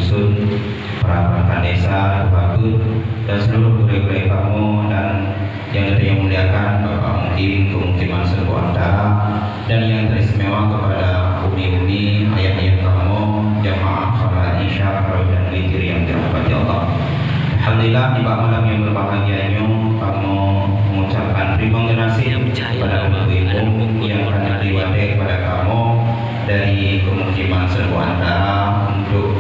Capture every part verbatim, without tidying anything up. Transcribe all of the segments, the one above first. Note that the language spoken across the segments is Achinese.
Dusun, para perangkat desa, tuha peuet, dan seluruh gurée-gurée kamoe dan nyang geutanyoe muliakan, Bapak Mukim Kemukiman Seumbo Antara, dan yang teristimewa kepada umi-umi, ayah-ayah kamoe, jamaah salat Isya, Tarawih dan Witir yang dirahmati Allah. Alhamdulillah, di bak malam yang berbahagia nyoe, kamoe mengucapkan terima kasih kepada Teungku Imum yang ka neubri watée kepada kamoe dari Kemukiman Seumbo Antara untuk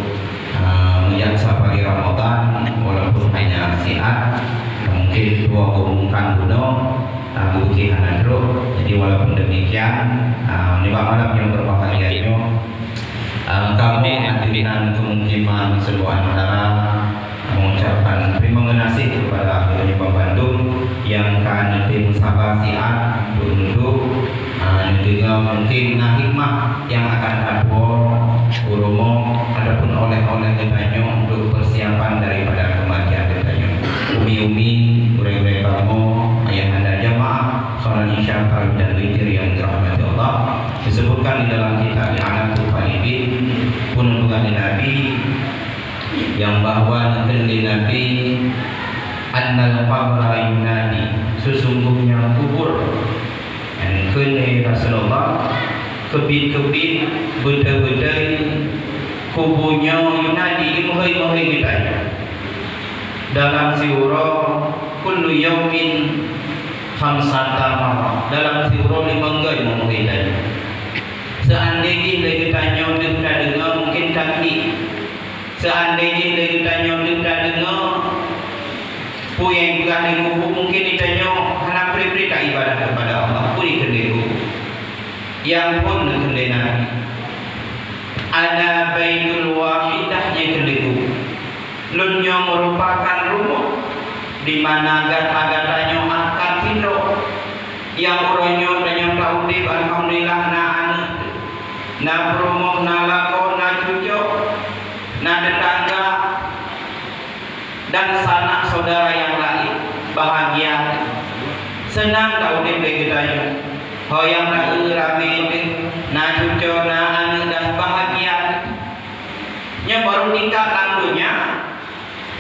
Ah, meujak safari Ramadan, walaupun hanya siat, mungkin dua umumkan bunoe, ah, bukti hana trok. Jadi, walaupun demikian, ah, nibak malam yang berbahagia nyoe, ah, kamoe hadirin Kemukiman Seumbo Antara mengucapkan terima kasih kepada geutanyoe bandum yang ka neutém saba siat untuk, untuk Ah, neudeungoe mungkin na hikmah nyang akan tapuwoe u rumoh ataupun oleh-oleh geutanyoe untuk persiapan daripada keumatian geutanyoe. Umi-umi, gurée-gurée kamoe, ayahanda jamaah salat Isya, Tarawih dan Witir yang dirahmati Allah, disebutkan di dalam kitab I'anatul Talibin, peununtungan Nabi, yang bahwa neukheun lé Nabi, "Annal qabra yunadi," sesungguhnya kubur. Nyang kheun lé Rasulullah, keubiet-keubiet, beutôi-beutôi, kubu nyoe yunadi, imeuhôi-meuhôi geutanyoe. Dalam siuroe, kullu yaumin khamsata marrah. Dalam siuroe limong goe meuhôi tanyoe. Seandai jih lé geutanyoe deuh tadeungoe, mungken taklik. Seandai jih lé geutanyoe deuh tadeungoe, peue nyang peugah lé kubu, mungken geutanyoe hana pri-pri taibadah kepada Allah, peue dikheun lé kubu. Nyang phon neukheun lé Nabi, "Ana baitul wahidah," nyang kheun lé kubu. Lôn nyoe meurupakan rumoh di mana gata-gata nyoe akan sidroe. Nyang uroe nyoe tanyoe taudeb, alhamdulillah, na aneuk, na peurumoh, na lakoe, na cucoe, na teutangga, dan sanak syedara nyang laén. Bahagia, seunang taudeb lé geutanyoe. Ho nyang taeu ramé teuh, na cucoe, na aneuk, dan bahagia. Nyoe barô tingkat lam donya.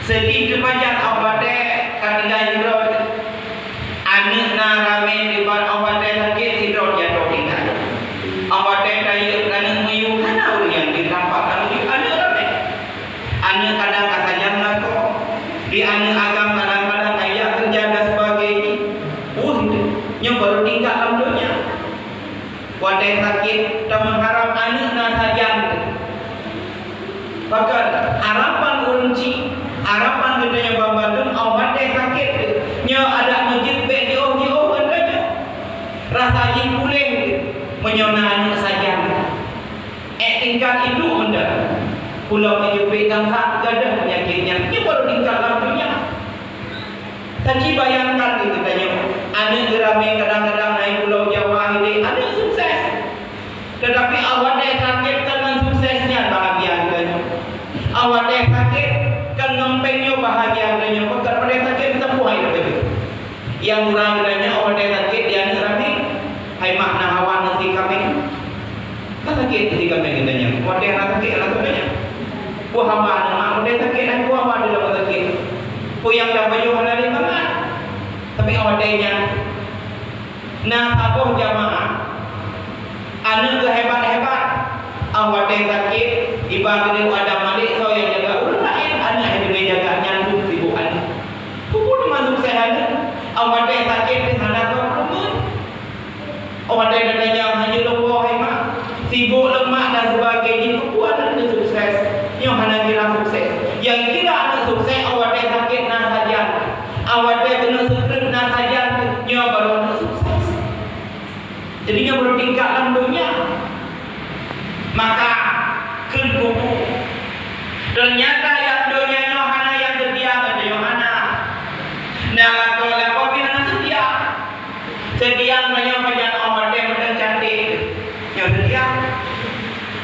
Seudeh teuh pajan óh watée ka tinggai sidroe. Aneuk na ramé diban, óh watée sakét sidroe jatoh tinggai. Óh watée tayue aneuk miyueb, hana ureuëng nyang jeuet tampat aneuk miyueb, aneuk ramé. Aneuk kadang ka sajan lakoe, di aneuk agam kadang-kadang ka jak keureuja dan sebagainya. Weueh teuh, nyoe barô tingkat lam donya. Watée sakét, tameuharab aneuk na sajan. Pakon harapan ureuëng chik, harapan geutanyoe banmandum óh watée sakét teuh, nyoe adak meujeuet bék jiôh-jiôh ngon tanyoe. Rasa jih puléh teuh meunyoe na aneuk sajan. Ék tingkat iduek meunan, pulo meujeuet bék gangsa gadôh peunyakét nyan, nyoe barô tingkat lam donya. Taci bayangkan keu geutanyoe, aneuk geuramé kadang-kadang na i Pulo Jawa hidéh, aneuk sukses. Teutapi óh watée sakét kon ngon sukses nyan bahagia geutanyoe. Óh watée sakét kon ngon péng nyoe bahagia geutanyoe, kon watée sakét meusapeue hai geutanyoe. Nyang gura geutanyoe óh watée sakét di aneuk ramé, hai mak na hawa ngon si kaméng. Ka sakét teuh kaméng geutanyoe, watée hana sakét hana sapeue nyan. Peue haba aneuk mak watée sakét, hai peue haba di lam sakét. Peue nyang tapajoh hana lé mangat. Tapi óh watée nyan, na saboh jamaah, aneuk geuhebat-hebat, óh watée sakét, iba geudeh u Adam Malik soe nyang jaga, ureuëng laén aneuk hai leubeh jaga, nyan dum sibuk aneuk. Peue teuma sukses aneuk, óh watée sakét teuh hana soe peurumeuen. Óh watée gata nyang hana lom woe, hai mak, sibuk lom mak dan sebagainya, keupeue aneuk teuh sukses? Nyoe hana kira sukses. Nyang kira aneuk sukses óh watée sakét na sajan. Óh watée keuneuk seukreuet na sajan, nyoe barô aneuk sukses. Jadi nyoe barô tingkat lam donya. Maka kheun kubu. Teunyata lam donya nyoe hana nyang seutia ngon tanyoe, hana. Na lakoe-lakoe pih hana seutia. Seutia ngon tanyoe pajan óh watée meuteun cantik. Nyoe seutia.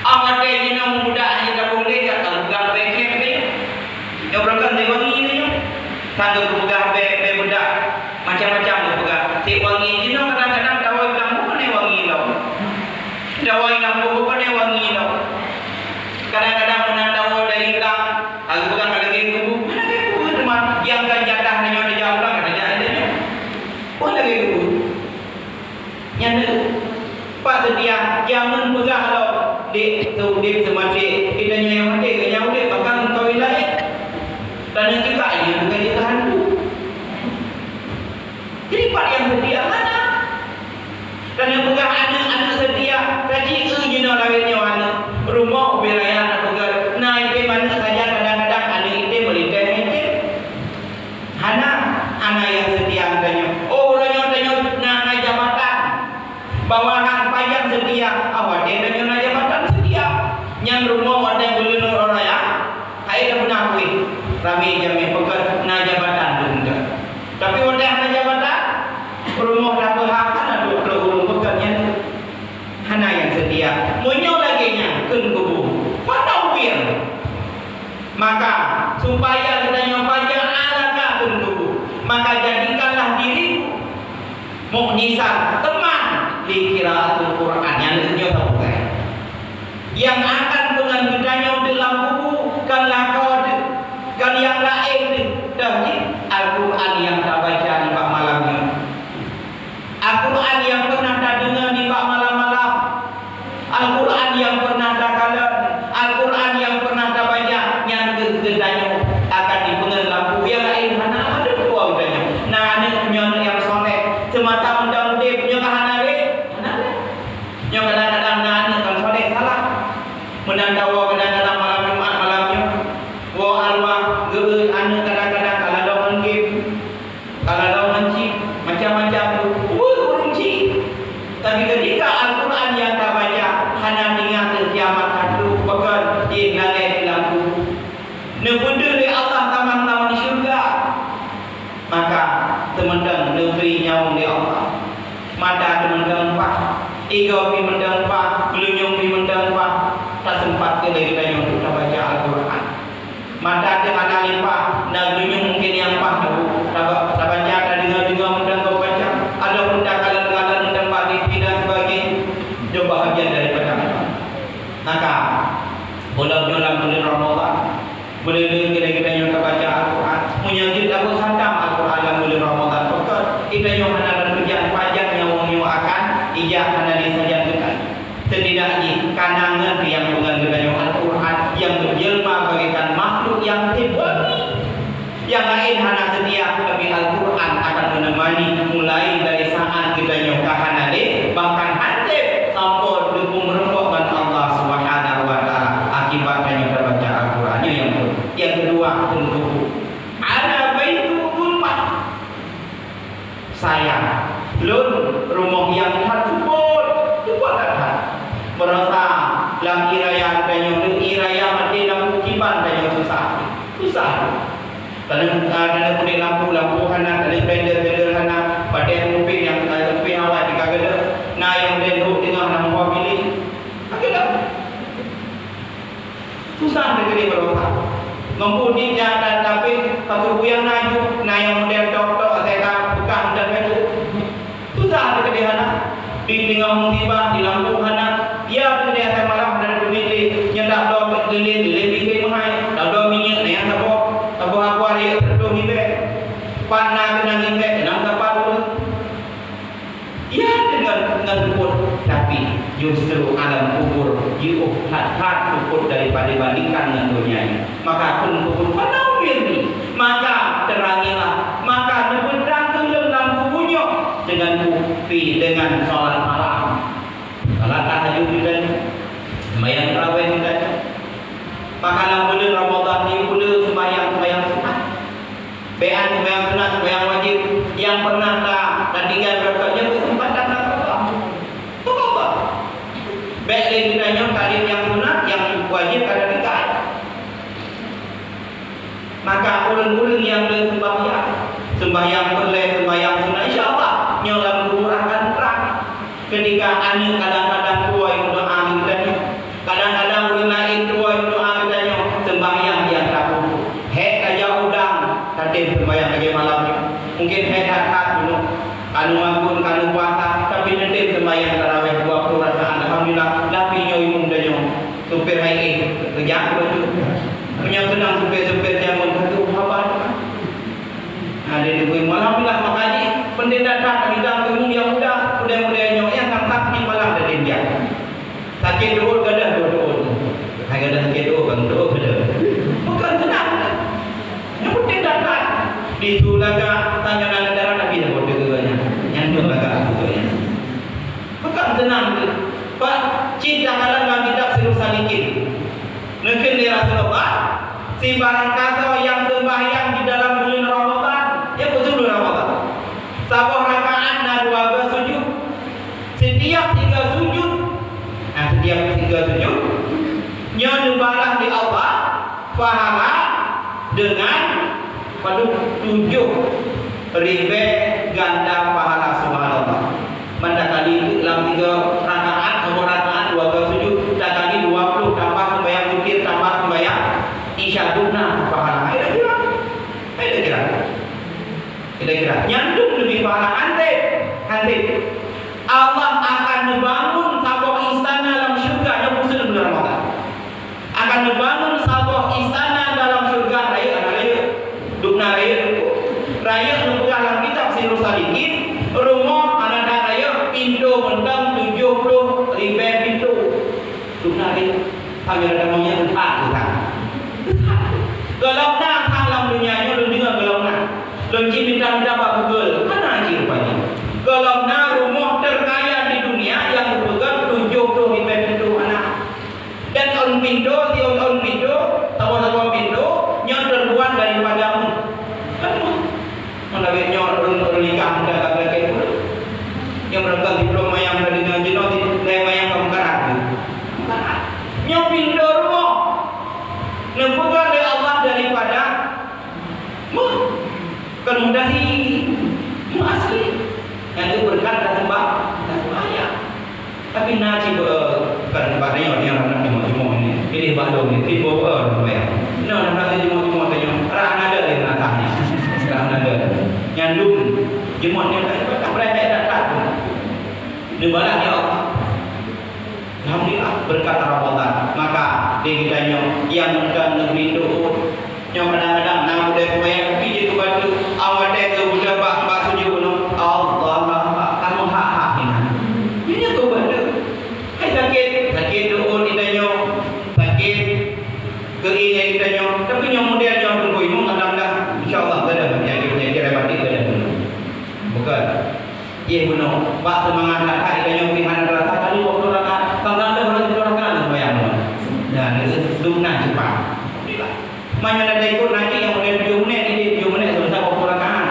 Óh watée jinoe muda hana tapeuleue jak ka peugah bée kém bée. Nyoe beureukan bée wangi nyoe. Ka geupeugah bée, bée bedak. Macam-macam geupeugah. Cit wangi jinoe kadang-kadang tawoe i blang bukon wangi lom. Tawoe i blang bukon wangi lom. Kadang-kadang meunan tawoe dari blang Karena juga ia bukan juga hantu. Jadi pat yang setia mana? Karena peugah aneuk-aneuk setia, kaji eu jinoe lawét nyoe aneuk. Rumoh ubé raya na peugah, na item aneuk saja kadang-kadang aneuk item meulinteh item. Hana, hana yang setia tanyoe. Oh, uroe nyoe tanyoe na, na jabatan. Bawahan pajan setia, awak tanyoe na jabatan setia. Nyan rumoh watée buleuen uroe raya, hai dah beuna kueh. Ramé jamé peugah na jabatan tu enggak. Tapi watée hana jabatan, rumoh dah beuhak hana duek-duek ureuëng peugah nyan. Hana nyang seutia. Meunyoe lagée nyan kheun kubu, padahwier. Maka, supaya geutanyoe paja alaka kheun kubu, maka jadikanlah dirimu mukjizat teuma li qiraatul Quran nyang lheueh nyoe tabukai. Nyang akan peungon geutanyoe di lam kubu kon lakoe, kon nyang laén, tapi Al-Quran nyang tabaca nibak malam nyoe. Al-Quran nyang pernah tadeungoe nibak malam-malam, Al-Quran nyang pernah takalon, Al-Quran nyang pernah tabaca, nyan geutanyoe akan dipeungon lampu nyang laén hana ada dua geutanyoe. Na aneuk nyoe nyang soleh, semasa muda udeb nyoe ka hana lé, hana lé. Nyoe kadang-kadang na aneuk nyang soleh salah. Meunan tawoe kadang-kadang malam Jumat malam nyoe, woe arwah geu aneuk kadang-kadang ka lalong ngon game. Kalau lawan cit, macam-macam tu, weueh ureuëng cit. Tapi ketika Al-Quran nyang tabaca, hana ingat kiamat ka trok, pakon jih lalée di lampu. Neupeudeuh lé Allah taman-taman syurga. Maka, teumeudang neubri nyawöng lé Allah. Mata teumeudang paih, igoe pih meudang paih, geulinyueng pih meudang paih, taseumpat keu lé geutanyoe untuk tabaca Al-Quran. Mata teuh hana limpah, na geulinyueng mungken nyang paih tabu-, taba-, tabaca, tadeungoe-deungoe mantong tabaca, ataupun takalon-kalon mantong bak T V dan sebagainya, nyoe bahagian daripada ibadah. Maka, bulan nyoe lam bulan Ramadhan, bulan-bulan kita, kita nyoe tabaca Al-Quran, meunyoe jeuet tapeukhatam Al-Quran lam bulan Ramadhan, pakon kita nyoe hana lôn peujak pajan nyawöng nyoe akan ijak hana lé sajan teuka. Setidak jih, kanangan nyang peungon geutanyoe Al-Quran nyang meujeulma bagaikan makhluk nyang teubeuet. Nyang laén hana seutia, tapi Al-Quran akan meuneumani mulai dari saat geutanyoe ka hana lé, bahkan hase sampoe teupeu meureumpok ngon Allah Subhanahu wa Taala akibat tanyoe tabaca Al-Quran. Nyoe nyang peuet. Nyang keudua, teungku. Ana baitu zulmah. Sayang, lôn rumoh nyang that seupôt, seupôt that-that. Meurasa lam ié raya tanyoe, ié raya maté lam kiban tanyoe susah. Susah. Tanyoe, ah, tanyoe peunoh lampu, lampu hana, tanyoe blender, blender hana, padahai mungken nyang, ah, leupie awai di ka geuda. Na nyang blender teungoh lam bawah bilik. Ka geuda. Susah teukeudeh baroesa. Ngon budi nyang dan tapi, patu buyang na ju, na nyang model tok-tok, asai ka beukah dan baju. Susah teukeudeh hana. Di teungoh musibah, di lampu hana. Ya teukeudeh asai malam hana teubiet lé. Nyan dak bloe lilin, lilin bisék meuhai. Dak bloe minyeuk, na nyang saboh, saboh aqua riek, seureutôh ribèe. Pat na keunong insek, keunong sapat ureueng. Ya, deungon, deungon luput, tapi justru alam kubur jiôh that-that luput daripada bandingkan ngon donya nyoe. Maka kheun kubur, "Fanawwirni," maka terangilah, maka neupeutrang ulôn lam kubur nyoe deungon kupi, deungon salat malam. Salat tahajud kita nyoe, sembahyang tarawih kita nyoe. Maka lam buleuen Ramadhan nyoe pula sembahyang, sembahyang sunat. Bèk an seumayang sunat, seumayang wajéb nyang pernah ta-, tatinggai beurangkat nyan keuseumpatan na Allah. Teuba. Bèk lé geutanyoe talét nyang sunat, nyang wajéb ka tatinggai. Maka ureueng-ureueng nyang le seumbahyang, seumbahyang peureulèe, seumbahyang sunat, insya Allah, nyoe lam kubur akan trang. Ketika aneuk kadang-kadang tuwoe meudoa keu geutanyoe, kadang-kadang ureueng laén tuwoe meudoa keu geutanyoe, seumbahyang nyang tapeugöt. Hék tajak udang, tatem seumbahyang lagèe malam nyoe. Mungken hék that-that bunoe, ka neumakot, ka neupuasa, tapi neutem seumbahyang tarawih dua puluh rakaat. Alhamdulillah, tapi nyoe imum tanyoe, supir hai éh, keujak beutôi. Meunyoe keunong supir-supir jameun, beutôi haba nyoe. Ada di bui malam lah makanya pendeta tak kita temu yang muda, muda-muda nyoe yang tak di malam dari dia. Sakit duhut gadah duhut. Hai gadah sakit duhut, bang duhut gadah. Bukan senang. Nyoe Di tu lagak tanya dalam darah Nabi dah bodoh ke banyak. Yang tu lagak aku tu ya. Bukan tenang tu. Pak, cit dah dalam kitab Sirus Salikin. Mungkin di Rasulullah, si barang kata yang sembahyang di dalam bulan Ramadan, ya betul bulan Ramadan. Saboh rakaat na dua belas sujud. Setiap tiga sujud, nah, setiap tiga sujud, nyoe dibalas di Allah pahala dengan padub tujoh ribèe ganda pahala, subhanallah. Maka kali lam tiga rakaat, dua rakaat, dua kali sujud, takali dua puluh tambah sembahyang witir, tambah sembahyang isya, dum na pahala. Ayo kira. Ayo kira. Kira-kira. Nyan dum leubeh pahala. Hanté. Hanté. Allah akan neubangun saboh istana lam syeuruga nyang khusus bulan Ramadan. Akan neubangun saboh istana dalam syeuruga, rayeuk hana rayeuk. Dum na rayeuk dum. Rayeuk neupeugah lam kitab Sirus Salikin, rumoh hana that rayeuk, pintoe mantong tujoh ploh ribèe pintoe. Dum na rayeuk. Hanya ada namanya Tuhan, Tuhan. Golom na that lam dunia nyoe, lôn deungoe golom na. Lôn cit mita-mita bak Google, hana cit rupanya. Golom na rumoh terkaya di dunia nyang geupeugöt tujoh ploh ribèe pintoe hana. Dan ôn pintoe, siôn-ôn pintoe, saboh-saboh pintoe, nyoe terbuat daripada emas. Kan emas. Meunabeh nyoe ureueng, ureueng nikah muda ka geulakèe ureueng. Nyoe meureuka diplôme mayang tadi ngon jinoe, lé mayang ka meukarat. Meukarat. Nyoe pintoe rumoh. Neupeugah lé Allah daripada meuh. Kon mudah hi. Meuh asli. Nyan keuh beureukat taseumbah, taseumbahayang. Tapi na cit, eh, kan bak nyoe nyang na jeumoh-jeumoh ni. Pilih bak lôn ni, tipe, eh, lôn bayang. Nah, na rasa jeumoh-jeumoh tanyong, rah nada di atas ni. Rah nada. Nyan dum, jeumoh nyan tak, tak berat, tak, tak, tak. Neubalah ya Allah. Alhamdulillah, beureukat Ramadan. Maka, di geutanyoe, nyang meunan neubri doa, Nyoe kadang-kadang na udép meubayang pih jeuet keu bateue, awai watèe geubeudôh bak, bak sujut bunoe, Allah, Allah, kamoe hak-hak inan. Nyoe keu bateue. Hai sakét, sakét doon itanyoe, sakét keuieng itanyoe. Tapi nyoe model nyoe tunggu imeum alhamdulillah. Insya Allah gadôh penyakit-penyakit rematik gadôh bunoe. Bukan. Ié bunoe, bak seumangat that-that geutanyoe pih hana teurasa, kali dua puluh rakaat, kadang-kadang ureueng siplôh rakaat lom seumayang bunoe. Nah, itu dum na cepat. Alhamdulillah. Meunyoe na ikot na cit nyang model tujoh menit, ini tujoh menit selesai dua puluh rakaat.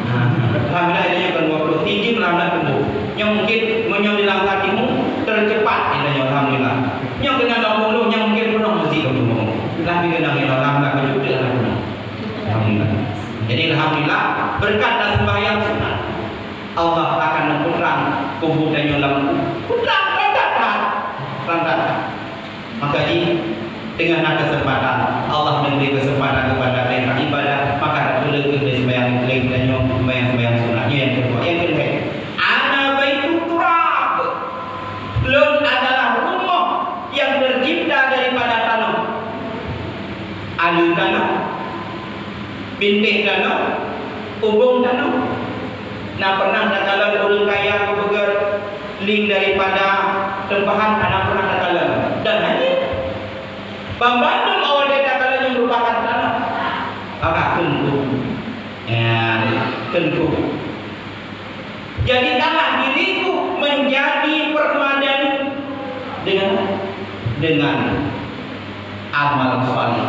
Nah, alhamdulillah, ini kan dua puluh. Tinggi meulamat tumbuh. Nyang mungkin meunyoe di langkah timu, tercepat, geutanyoe, alhamdulillah. Nyang keunan lam puluh, nyang mungkin peunoh meuseujid lam puluh. Tapi keunan di langkah tujoh, alhamdulillah. Alhamdulillah. Jadi, alhamdulillah, beureukat na seumbahyang sunat. Allah akan meuputrang kubu tanyoe lam kubu. Putrang rantat that. Rantat that. Maka jih, teungoh na keuseumpatan, Allah neubri keuseumpatan keupada tanyoe ibadah, maka tatuleueng keu seumbahyang lé tanyoe, seumbahyang-seumbahyang sunat. Nyoe nyang keudua. Nyang keulhèe, "Ana baitu turab." Lôn adalah rumoh nyang teucipta daripada tanoh. Aleue tanoh, bintéh tanoh, ubông tanoh. Na pernah takalon ureueng kaya geupeugah lieng daripada teumbahan, hana pernah takalon. Dan hanya banmandum awak takalon nyang meurupakan tanoh. Maka teungku. Ya, teungku. Jadikanlah diriku menjadi permadani dengan, dengan amal saleh.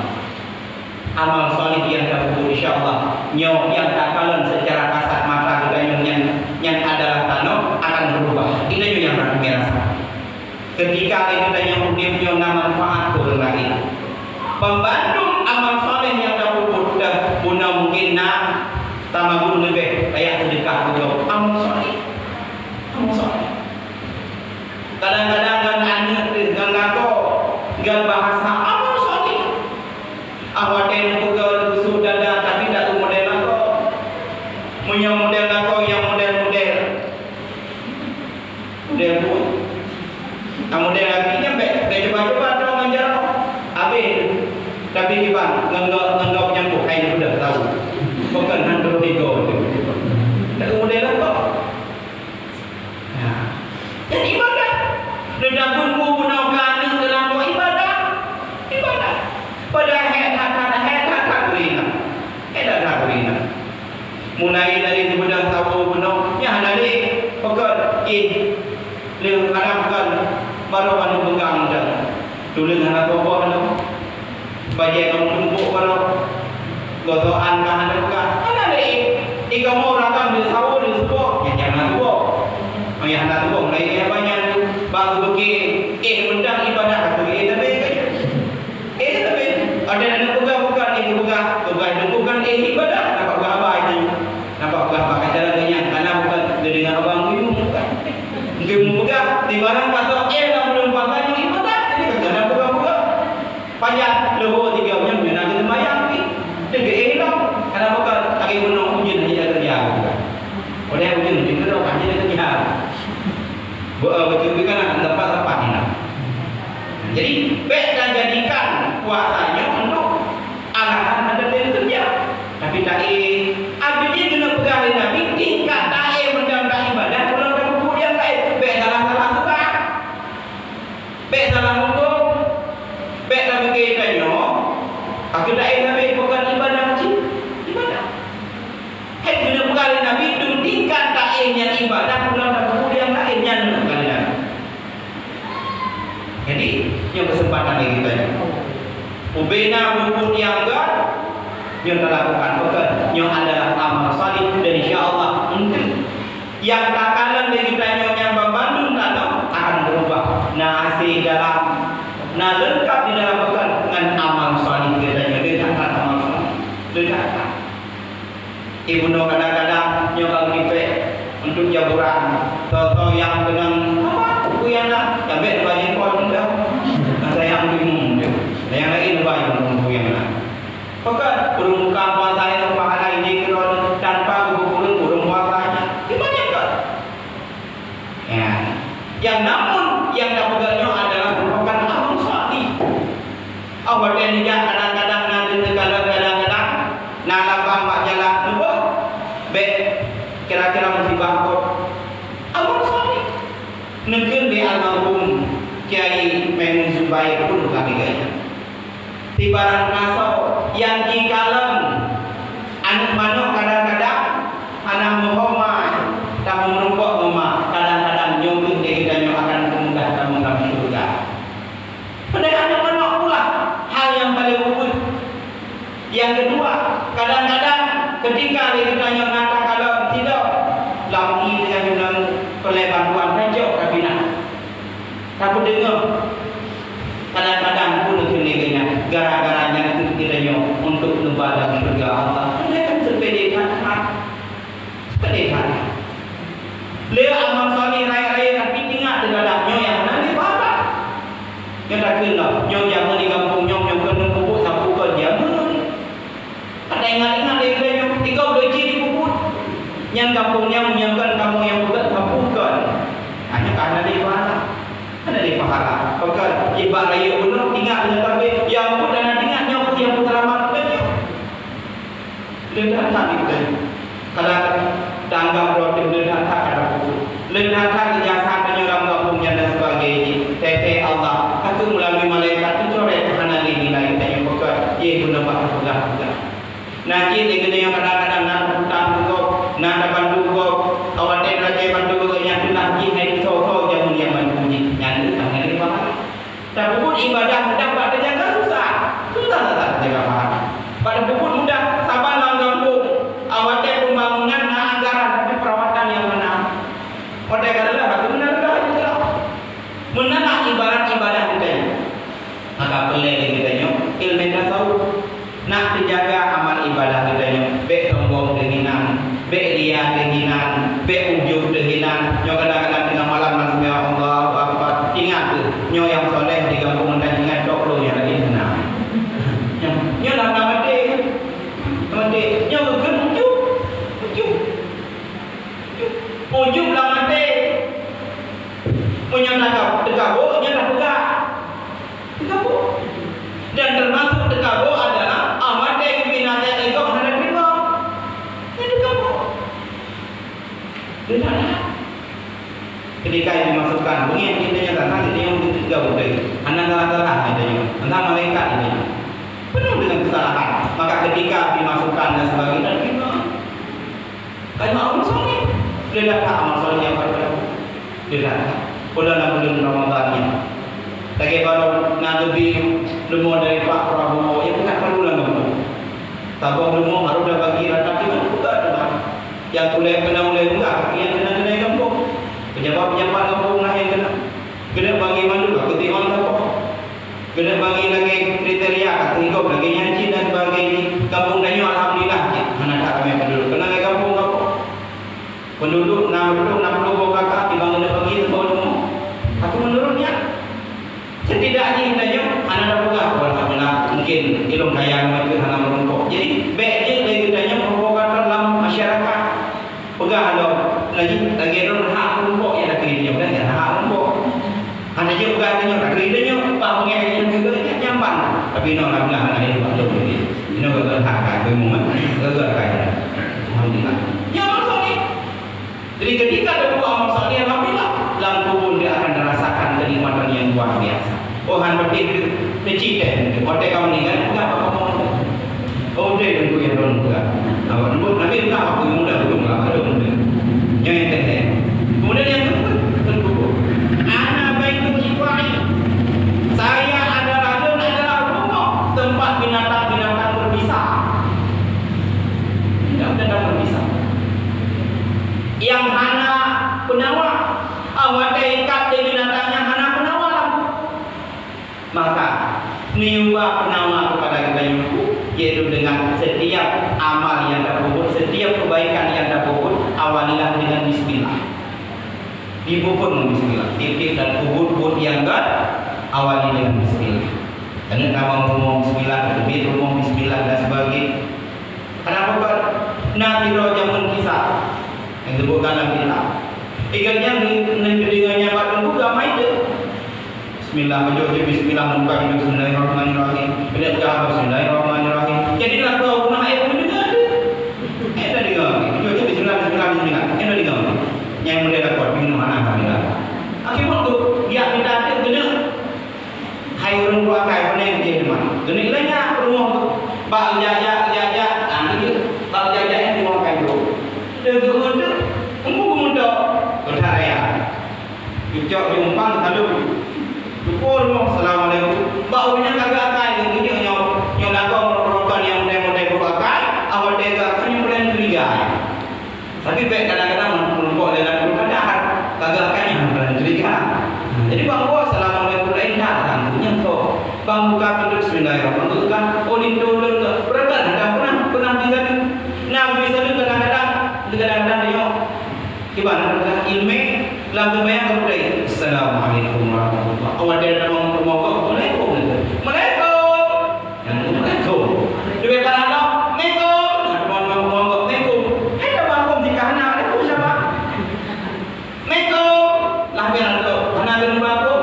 Amal saleh nyang tapeubuet, insya Allah, nyoe nyang takalon secara kasat mata geutanyoe nyan, nyan adalah tanoh akan berubah. Itu nyoe nyang ramé rasa. Ketika lé geutanyoe udép nyoe na manfaat keu ureueng laén. Banmandum amal saleh nyang tapeubuet, bunoe mungkin na tamabun leubeh, kayak seudeukah keu gob. Amal saleh. Amal saleh. Kadang-kadang ngon aneuk teuh, ngon lakoe, ngon bahasa, amal saleh. Ah, watèe neupeugah neupeusut dada, tapi tak model lakoe. Meunyoe model lakoe, nyang model-model. Model buet. Nah, model lagèe nyan bèk, bèk cuba-cuba droe ngon jaroe. Habéh. Tapi kiban ngon gop, ngon gop nyang buet hai neupeugah tau. Bukan han droe igo tu. Tak model lakoe. Nah. Nyan ibadah. Neudagun bu bunoe keu aneuk keu lakoe ibadah. Ibadah. Padahai hèk that-that, hèk that-that geuringan. Hèk that-that geuringan. Mulai dari geubeudôh sawoe bunoe, nyan hana lé, pakon, éh, lé hana pakon, barô hana peugah mantong. Tuleueng hana soe boh lom. Bajèe ka meutumpôk barô. Gosokan ka hana peugah. Hana lé, éh, kamoe ureueng agam di sawoe di suboh, nyan hana suboh. Nyan hana suboh, mulai nyan banyak. Bak geupeugah, éh, mantong ibadah, ka geupeugah, tapi Éh, tapi ada aneuk peugah bukan, éh, peugah, peugah itu bukan, éh, ibadah. Nampak peugah haba itu. Nampak peugah haba kata lagèe nyan, karena bukan dia dengar haba mungkin bukan. Mungkin peugah, di barang kata, éh, lam bulan puasa nyoe ibadah. Jadi, kadang peugah-peugah. Panjang, leuhô tiga bulan, nyoe nak kena sembahyang, tapi dia éh, lam. Karena bukan, lagi bunoe ujeuen, hanya kerja, bukan. Oleh ujeuen, dia kena, hanya kerja. Be-, beutôi kan, lepas-lepas ni, nah. Jadi, bèk tajadikan puasa nyoe untuk alasan hana lé keureuja. Tapi taéh, abéh jih keuneuk peugah lé Nabi, tingkat taéh mantong ibadah, ulôn tapeubuet nyang laén. Bèk salah-salah peugah. Bèk salah hukôm. Bèk tapikir tanyoe, ka keuh taéh Nabi bukan ibadah cit. Ibadah. Hai keuneuk peugah lé Nabi, tingkat taéh nyan ibadah, ulôn tapeubuet nyang laén nyan keuneuk peugah lé Nabi. Jadi, nyoe keuseumpatan lé geutanyoe. Ubena bubuet nyang göt, nyoe talakukan, pakon, nyoe adalah amal saleh dan insya Allah enteuk nyang takalon lé geutanyoe nyang banmandum tanoh akan beurubah. Na hase dalam, na leungkap di dalam, pakon, ngon amal saleh geutanyoe, leungkap that amal saleh. Leungkap that. Ibunoe kadang-kadang nyoe ka geutipék untuk jaburan. Soe-soe nyang keunong, apa, buku nyang na, sampai dua jempol muda. Masa nyang bingung tu. Nyang lain dua jempol buku nyang na. Pakon, ureueng buka puasa nyang pahala ini keudroe tanpa geupeureueng ureueng puasanya. Di mana kah? Ya. Yang namun, yang tapeugah nyoe adalah merupakan amal saleh. Oh, watèe neujak kadang-kadang na deungon kalon, kadang-kadang na labang bak jalan, neuboh bèk kira-kira musibah kot. Amal saleh. Neukheun lé almarhum Kiai Maimun Zubair pun kami gaya. Sibarang asoe nyang jikalon aneuk manok kadang-kadang hana meuhoreumat, tameurumpok ngon ma, kadang-kadang nyoe kheueh lé geutanyoe akan peumudah tamong lam syeuruga. Padahai aneuk manok pula hal nyang paleng ubeut. Nyang keudua, kadang-kadang keutika lé geutanyoe na takalon sidroe lam ié teuka guna peureulèe bantuan, tacok tapi na. Tapeudeungoe, kadang-kadang pun keuneuk lé geutanyoe, gara-gara nyan kheueh geutanyoe untuk neuba lam syeuruga Allah. Padahai kan seupédé that-that. Seupédé that-that. Lé amal saleh rayeuk-rayeuk tapi ingat teugadang nyoe nyang hana lé pahala. Nyoe takheun lom, nyoe jameun di gampông nyoe, nyoe keuneuk peubuet sapeue kon jameun. Ka taingat-ingat lé geutanyoe, tiga belas ji dipeubuet. Nyan gampông nyan meunyoe kon kamoe nyang peugöt sapeue kon. Hanya ka hana lé pahala. Hana lé pahala. Pakon, ibarat rayeuk bunoe, ingat deungon tabé, nyang pun hana ingat nyoe pun nyang peuseulamat geutanyoe. Leuh that-that di geutanyoe. Kadang tanggap droe teuh leuh that-that ka tapeubuet. Leuh that-that keu jasa tanyoe lam gampông nyan dan sebagainya. Teuntèe Allah, ka keuh meulalui malaikat teucoret hana lé nilai tanyoe pakon, yeh guna bak teupeugah-peugah. Na cit lé geutanyoe kadang-kadang na utang keu gob, na tabantu gob, ka watèe teuka bantu gob nyan teuh na jih hai soe-soe jameun nyang bantu jih, nyan teuh hana lé pahala. Tapeubuet ibadah mudah bak teujaga susah. Susah that-that teujaga pahala. Bak tapeubuet mudah saban lam gampông, watèe pembangunan na anggaran, tapi perawatan nyang hana. Watèe ka leulah, batu meunan leulah, meunan leulah. Meunan lah ibarat ibadah geutanyoe. Maka peureulèe lé geutanyoe ileumèe tasawuf. Nak teujaga amal ibadah geutanyoe, bèk sombong teuh hinan, bèk ria teuh hinan, bèk ujub teuh hinan. Nyoe kadang-kadang teungoh malam langsung, "Ya Allahu Akbar." Ingat kheueh, nyoe nyang soleh di gampông nyan, ingat tok lôn nyang laén na. Nyoe, nyoe lam, lam até. Lam até. Nyoe geukheun ujub. Ujub. Ujub lam até. Meunyoe na ka teuka bôh, nyan na peugah. Teuka bôh. Dan termasuk teuka bôh adalah, ah, watèe geupeuingat lé gob hana teurimong. Nyan teuka bôh. Teuka bôh. Ketika dimasukkan, mungkin kita nyatakan, kita yang teuka bôh tadi. Hana salah-salah, kita nyoe. Entah malaikat, kita nyoe. Penuh dengan kesalahan. Maka ketika dimasukkan dan sebagainya, teurimong. Teulat that amal saleh nyang pajoh. Teulat that. Peue lam buleuen Ramadhan nyoe. Lagèe baroe na geubi leumo dari Pak Prabowo, nyang teulat baru lam gampông. Saboh leumo harôh tabagi rata tiga puluh juta. Nyang ulèe keunan ulèe murah, nyang keunan-keunan gampông. Pejabat-pejabat gampông na nyang keunan. Keuneuk bagi mandum, ka keutimang saboh. Keuneuk bagi lagèe kriteria, ka teuhigop lagèe nyan cit dan sebagainya. Gampông tanyoe alhamdulillah cit, hana that ramè penduduk. Keunan lagèe gampông-gampông. Penduduk enam ratus enam puluh boh K K, timbang keuneuk bagi saboh leumo. Tapi menurut nyan, setidak jih tanyoe hana tapeugah, "Oh, alhamdulillah, mungkin ilôn kaya ngon hana meurumpok." Jadi, bèk jeuet lé geutanyoe provokator lam masyarakat. Peugah lom, lagi, lagèe lôn hak meurumpok, ya, lagèe nyoe, kan, ya, hak meurumpok. Hana jeuet peugah tanyoe, lagèe tanyoe, bah, peungeut nyan juga, nyan, nyan ban. Tapi inoe alhamdulillah hana jeuet bak lôn, jadi. Inoe gaga hak, kan, beumu, kan? Gaga, kan? Alhamdulillah. Nyan maksud ni. Jadi, ketika ada buah amal saleh, alhamdulillah, lam kubur dia akan merasakan kenikmatan yang luar biasa. Oh, han beutih tu, neuci teh tu. Watèe ka meuninggai, peugah bak kamoe. Oh, udeh Teungku nyang lôn peugah. Awak lôn, Nabi peugah, "Aku muda, belum lah, belum muda." Nyoe nyang keu lhèe. Kemudian nyang keupeuet, Teungku. "Ana baitu syifa'i." Saya adalah, lôn adalah rumoh tempat binatang-binatang berbisa. Binatang-binatang berbisa. Nyang hana peunawa, ah, watèe ikat lé binatang nyang hana peunawa lam. Maka, neuba peunawa keupada geutanyoe, yaitu dengan setiap amal nyang tapeubuet, setiap kebaikan nyang tapeubuet, awalilah dengan bismillah. Dipeubuet ngon bismillah. Tiep-tiep dan peubuet-buet nyang gèt, awali dengan bismillah. Keuneuk tamong rumoh bismillah, teubiet rumoh bismillah dan sebagainya. Kenapa kan? Na sidroe jameun kisah nyang disebutkan lam kitab. Ingat nyan, neudeungoe nyan bak teungku, geuamai teuk. Bismillah, baca je bismillah, muka pintu bismillahirrahmanirrahim. Pindah ke apa? Bismillahirrahmanirrahim. Jadi lakoe guna ayat pun dengar tu. Eh, dah dengar. Baca je bismillah, bismillah, bismillah. Eh, dah dengar. Nyang mulia lakoe, minum hana alhamdulillah. Akhirnya tu, dia minta adik kena. Hai ureueng tuha kai, pane jih teuma. Keuneuk lé nyan rumoh tu. Bak jak-jak, jak-jak, ah, tu je. Bak jak-jak nyan rumoh kai tu. Teugeuh tu, empu geumeutok. Keuthai raya. Cucok di umpang, saleuem. Teupeu rumoh, "Assalamualaikum." Bak ureueng nyan ka geuakai, geujak nyoe, nyoe lakoe meurokok nyang mudai-mudai beuakai, awak teuga ka nyoe bulan curiga. Tapi bèk kadang-kadang meurumpok lé lagu kadar, ka geuakai nyang bulan curiga. Jadi bang bos, "Assalamualaikum," laén that, langsung nyang kok. Bang buka pintu, "Bismillahirrahmanirrahim." Oh, linto ulôn ka. Beurangkat, kadang pernah, pernah bisa tu. Nah, bisa tu kadang-kadang, kadang-kadang tengok. Kiban, ilmè, lam seumayang ka beutôi. "Assalamualaikum warahmatullah." Awak dia dah mau, mau kok, "Waalaikum." "Waalaikum." Yang itu, "Waalaikum." Dia kata, "Waalaikum." Nah, mau, mau, mau kok, "Waalaikum." Eh, dah bangun, jika anak, "Waalaikum siapa?" "Waalaikum." Lah, biar tu, anak dia bangun.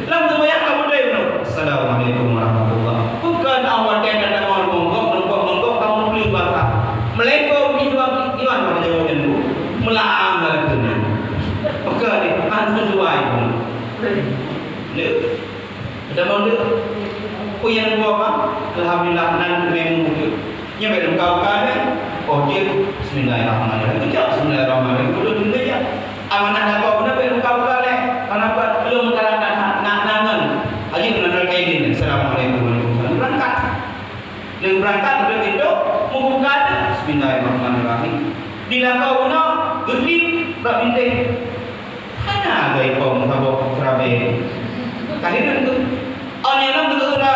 Lam seumayang ka beutôi, "Assalamualaikum warahmatullah." Bukan awak dia dah mau, mau kok, mau kok, mau kok, kamu beli bahasa. "Waalaikum," itu, itu, itu, itu, itu. Meulanggar keunan. Maka ni, han sesuai pun. Ni. Ada mau dia? Peue nyang dua, Pak? Alhamdulillah, nan memang wujud. Nya bèk lôn kau-kau deh. Oh, jeuet. Bismillahirrahmanirrahim. Kejap, bismillahirrahmanirrahim. Belum kejap. Amanah lapor beuna bèk lôn kau-kau deh. Kenapa? Belum terlambat nak, nak nangan. Aja kena nak kaidin. Assalamualaikum warahmatullahi wabarakatuh. Lheueh beurangkat, lheueh tindok, meubuka, bismillahirrahmanirrahim. Dilakoe bunoe, geutrip bak bintéh. Hana geuikong saboh seurabèe. Ka hireuen tu. Awak nyan lom geugeura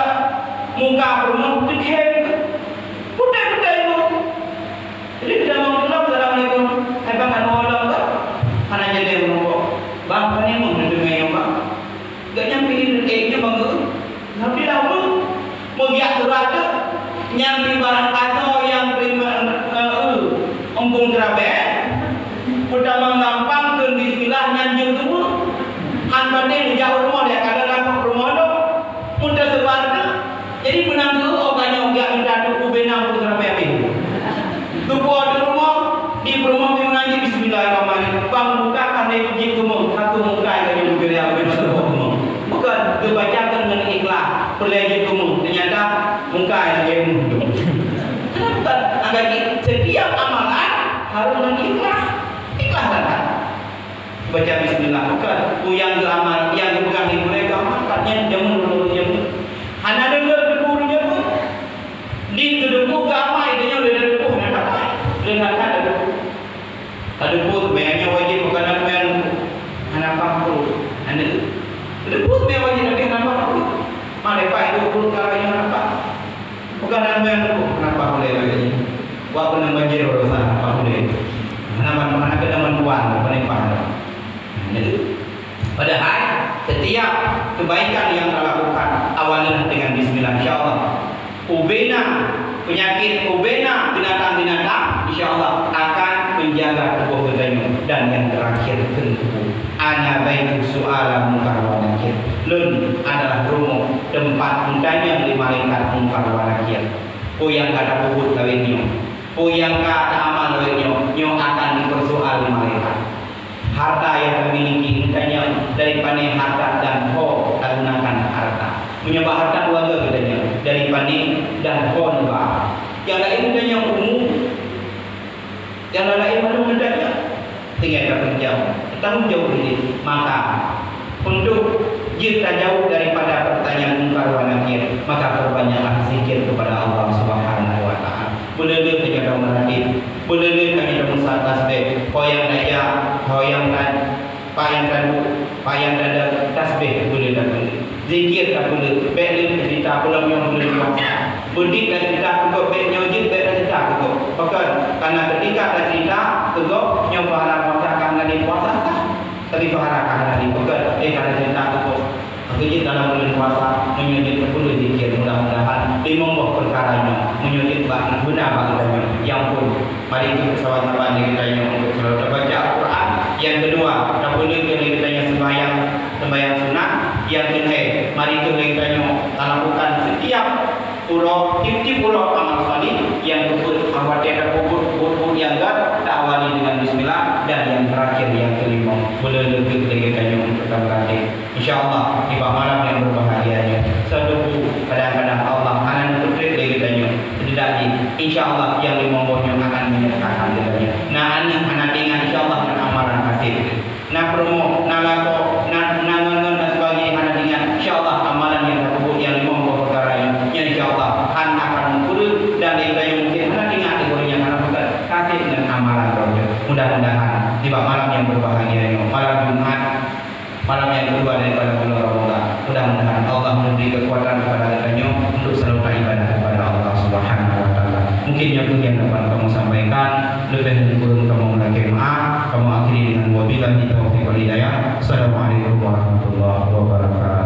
muka peurumoh, teukhém. Putéh-putéh nyoe. Jadi, geutamong lom, "Assalamualaikum." Hai, bang, anu lom, bang. Hana jadi meurumpok. "Bang, pane meuh neudeungoe nyoe, bang?" Gobnyan pih, eh, nyan bangga. Nabi lama meugiak surat tu, nyang di barang kasoe nyang terima, eh, eh, umpung seurabèe, peutamong gampang kheun bismillah nyan jeuet teuma. Han patéh neujak u rumoh, dia kada lakoe rumoh tu. Mun teusebar tu, jadi peunanggu, oh, ka nyoe giak mita tu, ubé na umpung seurabèe habéh. Teupeue di rumoh, di peurumoh pih meungaji, "Bismillahirrahmanirrahim." Bang buka, pandai jeuet teuma, aku muka laju meugeuriak, ubé na teupeue teuma. Bukan, geubacakan ngon ikhlas, peureulèe jeuet teuma. Ternyata, muka lagèe muh tu. Karena bukan, angkat setiap amalan harus ngon ikhlas. Baca bismillah, bukan. Peue nyang geuamal, nyang geupeugah lé gurée geuamal, kat nyan jameun ureueng jameun. Hana deungon deungon ureueng jameun. Di geudeungon geuamal, itu nyan lé deungon hana dapat. Lé hana dapat. Ka deungon sebenarnya wajib bukan apa yang hana paham tu. Hana. Deungon sebenarnya wajib tapi hana paham tu. Mana dapat itu pun kalau yang hana paham. Bukan nama yang tu, kenapa boleh lagi? Wak pernah banjir urusan apa boleh? Mana mana mana kena bantuan, apa ni paham? Nah, jadi, padahal setiap kebaikan yang kita lakukan awalnya dengan bismillah, insya Allah. Ubena penyakit, ubena binatang-binatang, insya Allah akan menjaga tubuh kita ini. Dan yang terakhir tentu, ana baitu su'ala mungkar wa nakir. Lôn adalah rumoh tempat meutanyong lé malaikat mungkar wa nakir. Peue nyang ka tapeubuet lawét nyoe? Peue nyang ka taamal lawét nyoe? Nyoe akan jipeursoal lé malaikat. Harta nyang tamiliki, geutanyong dari pané harta dan ho tagunakan harta. Meunyoe bak harta keuluwarga geutanyong dari pané dan ho neuba. Nyang laén geutanyong umu, nyang laén mandum geutanyong. Tinggai tapeujaweueb, tapeujaweueb ini. Maka, untuk jeuet tajaweueb daripada pertanyaan mungkar wa nakir, maka perbanyaklah zikir kepada Allah Subhanahu wa Ta'ala. Beuleuleue tanyoe tameuratéb, beuleuleue tanyoe tameusa tasbih, ho nyang tajak, ho nyang ta-, pa nyang taduek, pa nyang tadong, tasbih beuleuleue tapeuleueh. Zikir tapeuleueh, bék lé cerita pulang nyang beuleuleue puasa. Beudit dah cerita keu gob, bék nyoe jeuet, bék dah cerita keu gob. Pakon, karena ketika dah cerita keu gob, nyoe pahala puasa ka hana lé puasa sah. Tapi pahala ka hana lé, pakon, eh, ka dah cerita keu gob. Maka jeuet dalam buleuen puasa, meunyoe jeuet tapeuleueh zikir, mudah-mudahan limong boh peukara nyoe, meunyoe jeuet bak beuna bak geutanyoe, nyang phôn. Mari kheueh saban-saban lé geutanyoe untuk selalu tabaca Al-Quran. Nyang keudua, tapeuleueh lé geutanyoe seumbahyang, seumbahyang sunat. Nyang keulhèe, mari kheueh lé geutanyoe talakukan setiap uroe, tiep-tiep uroe amal saleh. Nyang keupeuet, watèe tapeubuet buet-buet nyang göt, taawali dengan bismillah. Dan nyang terakhir, nyang keulimong, beuleuleue lé geutanyoe untuk tameuratéb. Insya Allah, di bak malam yang berbahagia nyoe, seudebu kadang-kadang Allah hana neupeutrép lé geutanyoe. Seudedak jih, insya Allah, nyang limong boh nyoe akan menyertakan geutanyoe. Na aneuk hana teuingat, insya Allah, ngon amalan kaseb. Na peurumoh, na lakoe, na, na ngon-ngon dan sebagainya hana teuingat. Insya Allah, amalan nyang tapeubuet nyang limong boh peukara nyoe, nyan insya Allah, han akan meupeureuet dan lé geutanyoe mungkin hana teuingat lé geutanyoe hana peugah kaseb ngon amalan droe nyoe. Mudah-mudahan, di bak malam yang berbahagia nyoe, malam Jumat, malam yang kedua daripada bulan Ramadan. Mudah-mudahan Allah memberi kekuatan kepada kita nyoe untuk selalu beribadah kepada Allah Subhanahu wa Taala. Mungkin nyoe tu yang dapat kamu sampaikan. Lebih dan kurang kamu melangkah maaf. Kamu akhiri dengan wabillahi taufiq wal hidayah. Assalamualaikum warahmatullahi wabarakatuh.